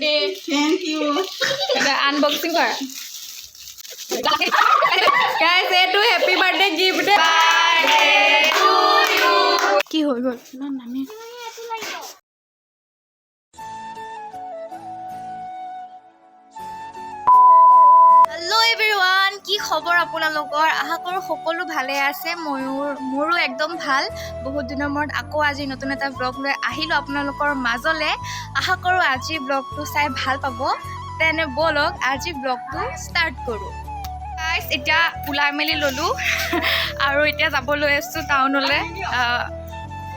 Birthday. Thank you. Unboxing কৰা guys, এইটো happy birthday gift. কি হৈ গ'ল? নামি। হেল্ল' এভৰিৱান, কি খবৰ আপোনালোকৰ? আশা কৰোঁ সকলো ভালে আছে। ময়ো, মোৰো একদম ভাল। বহুত দিনৰ মূৰত আকৌ আজি নতুন এটা ব্লগ লৈ আহিলোঁ আপোনালোকৰ মাজলৈ। আশা কৰোঁ আজিৰ ব্লগটো চাই ভাল পাব। তেনে ব'লক, আজি ব্লগটো ষ্টাৰ্ট কৰোঁ। গাইজ, এতিয়া ওলাই মেলি ল'লোঁ আৰু এতিয়া যাব লৈ আছোঁ টাউনলৈ।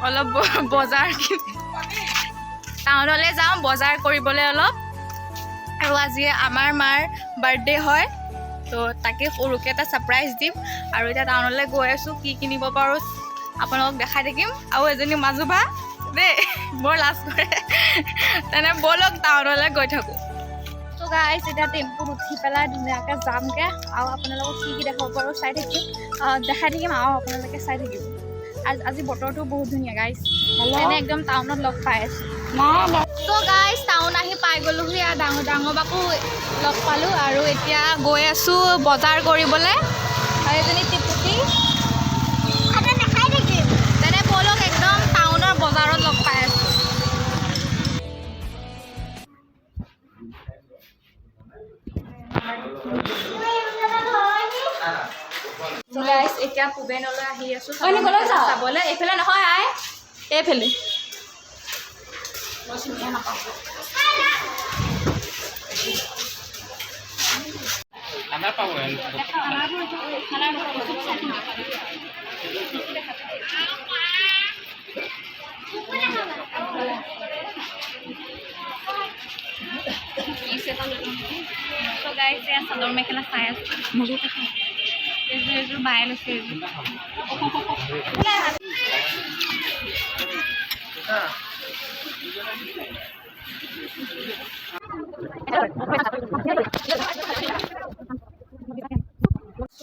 অলপ বজাৰ, টাউনলৈ যাওঁ বজাৰ কৰিবলৈ অলপ। আৰু আজি আমাৰ মাৰ বাৰ্থডে হয়, তো তাকে সৰুকৈ এটা ছাৰপ্ৰাইজ দিম। আৰু এতিয়া টাউনলৈ গৈ আছোঁ, কি কিনিব পাৰোঁ আপোনালোকক দেখাই থাকিম। আৰু এজনী মাজু বা দেই, বৰ লাজ কৰে। তেনে ব'লক, টাউনলৈ গৈ থাকোঁ। তো গাইজ, এতিয়া টেম্পুত উঠি পেলাই ধুনীয়াকৈ যামগৈ আৰু আপোনালোকক কি কি দেখাব পাৰোঁ চাই থাকিম, দেখাই থাকিম আৰু আপোনালোকে চাই থাকিব। আজি বতৰটো বহুত ধুনীয়া গাইজ। তেনে একদম টাউনত লগ পাই আছোঁ। ত' গাইজ, টাউন আহি পাই গ'লোহি আৰু ডাঙৰ ডাঙৰ বাকো লগ পালোঁ আৰু এতিয়া গৈ আছোঁ বজাৰ কৰিবলৈ। আৰু এজনী টিপুটি। তেনে ব'লক, একদম টাউনৰ বজাৰত লগ পাই আছোঁ। ত' গাইজ, এতিয়া পুবেনলৈ আহি আছোঁ চাবলৈ। এইফালে নহয় আই, এইফালে। মই চিনিয়ে নাপাওঁ। চ' গাইজ, এয়া চাদৰ মেখেলা চাই আছোঁ। এযোৰ এযোৰ বায়ে লৈছে এযোৰ।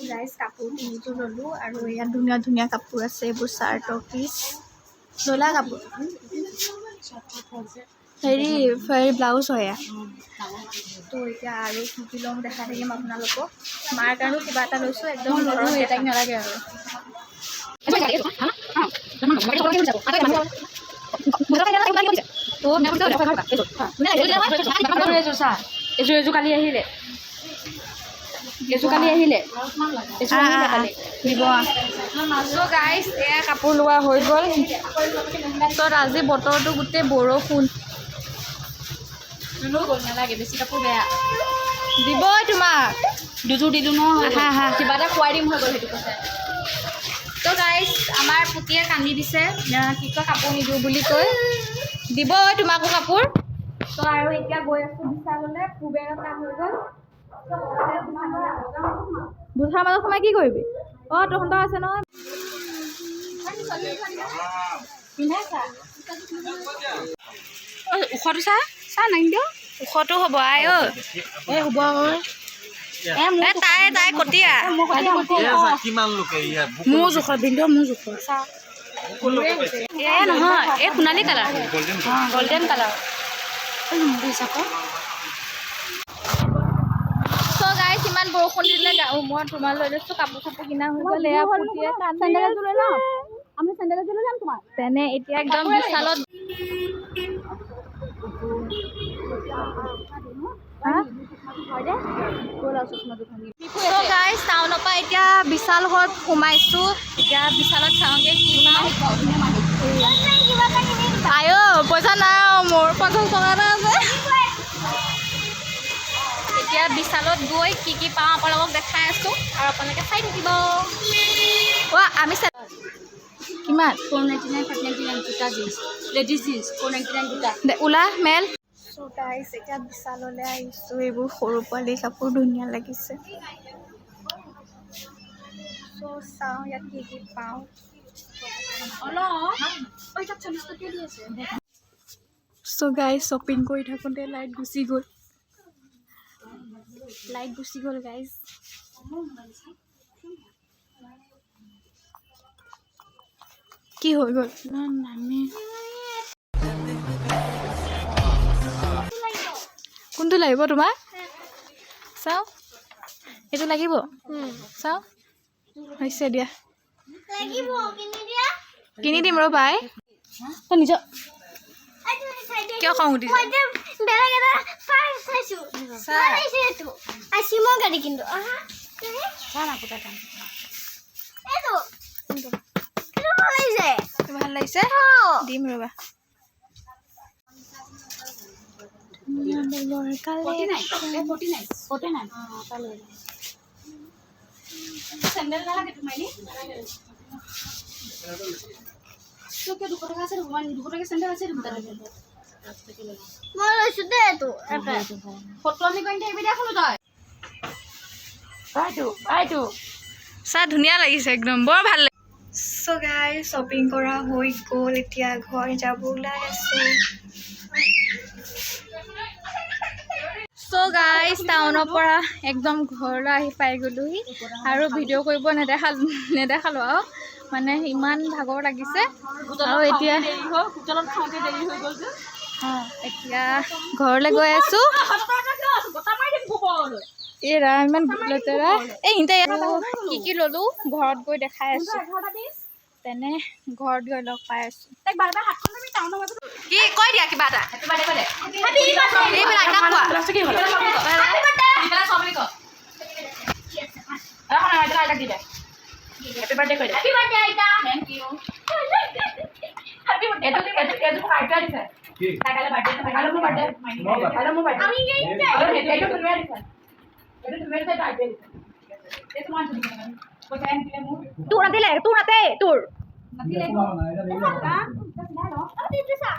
গাইজ, কাপোৰ তিনিযোৰ ল'লোঁ আৰু ইয়াত ধুনীয়া ধুনীয়া কাপোৰ আছে। এইবোৰ চাৰ্টৰ পিচ ল'লা কাপোৰ, হেৰি হেৰি ব্লাউজ হয় এয়া। তো এতিয়া আৰু কি কি ল'ম দেখাই থাকিম আপোনালোকক। মাৰ কাৰণেও কিবা এটা লৈছোঁ। একদম ঘৰত এটাক নালাগে আৰু। এযোৰ চা, এযোৰ এযোৰ কালি আহিলে, এযোৰ কালি আহিলে, এযোৰ আহিলে কালি। দিব। চ' গাইজ, এয়া কাপোৰ লোৱা হৈ গ'ল। পিছত আজি বতৰটো গোটেই বৰষুণ। লৈ গ'ল, নালাগে বেছি কাপোৰ, বেয়া। দিবই তোমাক। দুযোৰ দিলোঁ নহয়। আহা আহা। কিবা এটা খুৱাই দিম, হৈ গ'ল সেইটো কৈছে। তো গাইজ, আমাৰ পুতিয়ে কান্দি দিছে, কি কয়, কাপোৰ নিদিওঁ বুলি কৈ। দিব ঐ তোমাকো কাপোৰ। তো আৰু এতিয়া গৈ আছোঁ বিশাললৈ। পুবেৰৰ কাম হৈ গ'ল। বুথাৰ মাজত সোমাই কি কৰিবি? অঁ, তহঁতৰ আছে নহয়। পিন্ধাইছা ওখটো চা চা নাই দিয়। ওখটো হ'ব আই ঐ। এই হ'ব। এ তাই তাই কটীয়া। কিমান লোকে ইয়াত? মোৰ জোখৰ পিন্ধ, মোৰ জোখৰ চা। এ নহয়, এই সোণালী কালাৰ, গল্ডেন কালাৰ। চ' গাইজ, ইমান বৰষুণ দিলে। মই তোমাৰ লৈ লৈছোঁ। কাপোৰ চাপোৰ কিনা হৈ গ'ল। এয়া পুতিয়ে কান্দি আছে। আমি চেণ্ডেল এযোৰ লৈ যাম তোমাৰ। তেনে এতিয়া একদম বিশালত। চ' গাইজ, টাউনৰ পৰা এতিয়া বিশাল ঘৰত সোমাইছোঁ। এতিয়া বিশালত চাওঁগৈ কি পাওঁ। আই অ', পইচা নাই আৰু, মোৰ 50 টকা এটা আছে। এতিয়া বিশালত গৈ কি কি পাওঁ আপোনালোকক দেখাই আছোঁ আৰু আপোনালোকে চাই থাকিব। অ' আমি কিমান? 499, 599 দুটা জিন্স, লেডিজ জিন্স 499 দুটা। দে, ওলা মেল। চ' গাইজ, এতিয়া বিশাললৈ আহিছোঁ। এইবোৰ সৰু পোৱালি কাপোৰ ধুনীয়া লাগিছে। চ' চাওঁ ইয়াত কি কি পাওঁ। অলপ তাত 40 টকীয়া দি আছে। চ' গাইজ, শ্বপিং কৰি থাকোঁতে লাইট গুচি গ'ল, লাইট গুচি গ'ল গাইজ। কি হৈ গ'ল? নামি। কোনটো লাগিব তোমাক? চাওঁ, এইটো লাগিব। চাওঁ, হৈছে দিয়া। লাগিব, কিনি দিয়া। কিনি দিম ৰ'বা আই। তই নিজৰ কিয় খং উঠিছে? মই এতিয়া বেলেগ এটা পাৰ্ক চাইছো। ভাল লাগিছে এইটো। চিমৰ গাড়ী কিন্তু। আহা। এইটো এইটো ভাল লাগিছে। ভাল লাগিছে? অ। দিম ৰ'বা। 49, 49। চেণ্ডেল নালাগে তোমাক? তোৰ কিয় 200 টকা আছে দেখোন, 200 টকা চেণ্ডেল আছে দেখোন তাতে। মই লৈছো দেই এইটো এটা। ফটো আমি কৰি থাকিবি দে শুনো তই। চাহ ধুনীয়া লাগিছে একদম, বৰ ভাল লাগিছে। চ' গাইজ, শ্বপিং কৰা হৈ গ'ল, এতিয়া ঘৰ যাব ওলাই আছোঁ। চ' গাইজ, টাউনৰ পৰা একদম ঘৰলৈ আহি পাই গ'লোহি আৰু ভিডিঅ' কৰিব নেদেখালোঁ আৰু মানে ইমান ভাগৰ লাগিছে আৰু এতিয়া হোটেলত খাওঁতে দেৰি হৈ গ'ল যে। অঁ, এতিয়া ঘৰলৈ গৈ আছোঁ। গোটা মাৰি দিম গোবৰলৈ। এই ৰাম, ইমান লেতেৰা। এই ইহঁতে ইয়াত কি কি ল'লোঁ ঘৰত গৈ দেখাই আছোঁ। 11টা 20। তেনে ঘৰত গৈ লগ পাই আছোঁ। তাইক বাৰে বাৰে হাতখন ধৰি টাউনৰ মাজত। কি কৈ দিয়া কিবা এটা। এইবিলাক আইতাক কোৱা। পেলাই চব বুলি ক। হেপী বাৰ্থডে আইতা। Thank U. কি? আমি এইটা। তোৰ নাতিলে, তোৰ নাতে তোৰ। এইটো চা।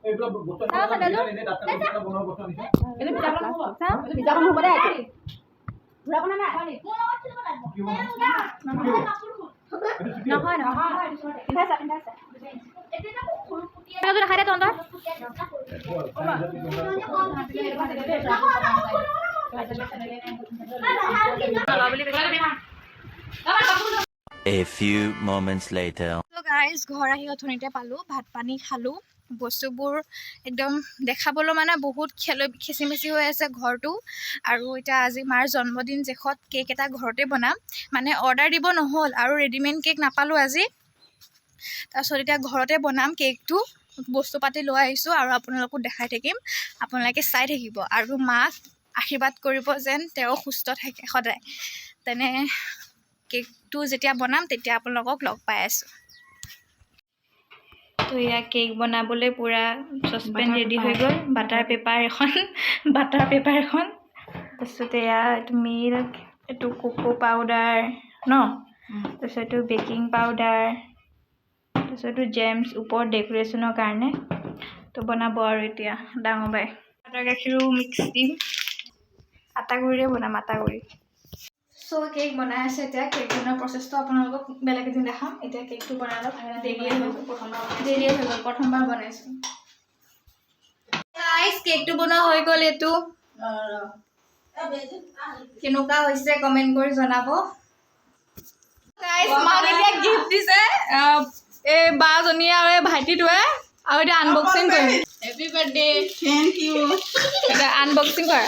এইবিলাক বস্তু এনে দাঁত বনোৱা বস্তু আনিছে। মোৰ লগত খেলিব লাগিব। নহয় নহয়। এইটো এটা খুব সৰু পুটীয়া। দেখাই দে তহঁতৰ। পুটীয়া নিচিনা সৰু। বুলি কৈছে। A few moments later. Guys, ঘৰ আহি অথনিতে পালোঁ, ভাত পানী খালোঁ। বস্তুবোৰ একদম দেখাবলৈ মানে বহুত খেচি মেচি হৈ আছে ঘৰটো। আৰু এতিয়া আজি মাৰ জন্মদিন জেখত কেক এটা ঘৰতে বনাম, মানে অৰ্ডাৰ দিব নহ'ল আৰু ৰেডিমেড কেক নাপালোঁ আজি। তাৰপিছত এতিয়া ঘৰতে বনাম কেকটো, বস্তু পাতি লৈ আহিছোঁ আৰু আপোনালোকো দেখাই থাকিম, আপোনালোকে চাই থাকিব আৰু মাক আশীৰ্বাদ কৰিব যেন তেওঁ সুস্থ থাকে সদায়। তেনে কেকটো যেতিয়া বনাম তেতিয়া আপোনালোকক লগ পাই আছোঁ। তো এয়া কেক বনাবলৈ পূৰা চচপেন ৰেডি হৈ গ'ল, বাটাৰ পেপাৰ এখন, বাটাৰ পেপাৰ এখন, তাৰপিছত এয়া এইটো মিল্ক, এইটো কোকো পাউডাৰ ন, তাৰপিছত এইটো বেকিং পাউডাৰ, তাৰপিছত এইটো জেমছ ওপৰত ডেক'ৰেশ্যনৰ কাৰণে। তো বনাব আৰু এতিয়া ডাঙৰ বাই। আটা গাখীৰো মিক্স দিম, আটা গুড়িৰে বনাম, আটা গুড়ি। চ' কেক বনাই আছে এতিয়া। কেক বনোৱাৰ প্ৰচেছটো আপোনালোকক বেলেগ এদিন দেখাম। এতিয়া কেকটো বনাই লওক, দেৰিয়ে হৈ গ'ল, দেৰিয়ে হৈ গ'ল, প্ৰথমবাৰ বনাইছোঁ। গাইজ, কেকটো বনোৱা হৈ গ'ল। এইটো কেনেকুৱা হৈছে কমেণ্ট কৰি জনাব। গাইজ, মাক এতিয়া গিফ্ট দিছে এই বাজনীয়ে আৰু এই ভাইটিটোৱে আৰু এতিয়া আনবক্সিং কৰিম। Happy birthday. Thank you. এতিয়া আনবক্সিং কৰা।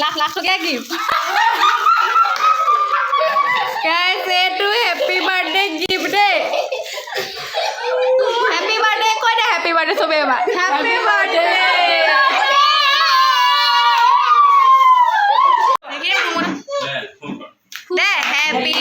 লাখ লাখ টকীয়া গিফ্ট গাইজ, এইটো হেপী বাৰ্থডে গিফ্ট দেই। হেপী বাৰ্থডে কৈ দে, হেপী বাৰ্থডে চবে এবাৰ, হেপী বাৰ্থডে। দে হেপী।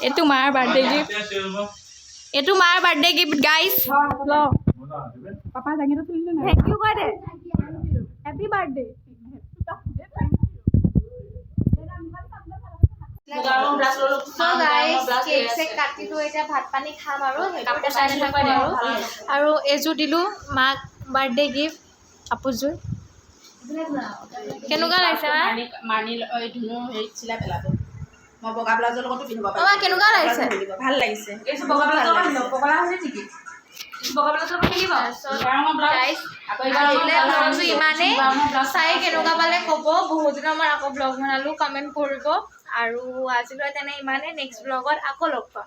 এইটো মাৰ বাৰ্থডে গিফ্ট, এইটো মাৰ বাৰ্থডে গিফ্ট গাইজ। পাপা দাঙিটো তুলিলে নাই? Thank U কৈ দে, হেপী বাৰ্থডে। চ' গাইজ, কেক চেক কাটিলোঁ, এতিয়া ভাত পানী খাম আৰু সেইটো দেখাই নাথাকোঁ আৰু। আৰু এইযোৰ দিলোঁ মাক বাৰ্থডে গিফ্ট, কাপোৰযোৰ কেনেকুৱা লাগিছে মা? মানি এই ধুনু হেৰিত চিলাই পেলাব। মই বগা ব্লাউজৰ লগতো পিন্ধিব অ মা, কেনেকুৱা লাগিছে? পাৰিম। ভাল লাগিছে। গাইজ, আজিলৈ ব্লগটো ইমানেই। চাই কেনেকুৱা পালে ক'ব। বহুত দিনৰ মূৰত আকৌ ব্লগ বনালোঁ, কমেণ্ট কৰিব। আৰু আজিলৈ তেনে ইমানেই, নেক্সট ব্লগত আকৌ লগ পাম।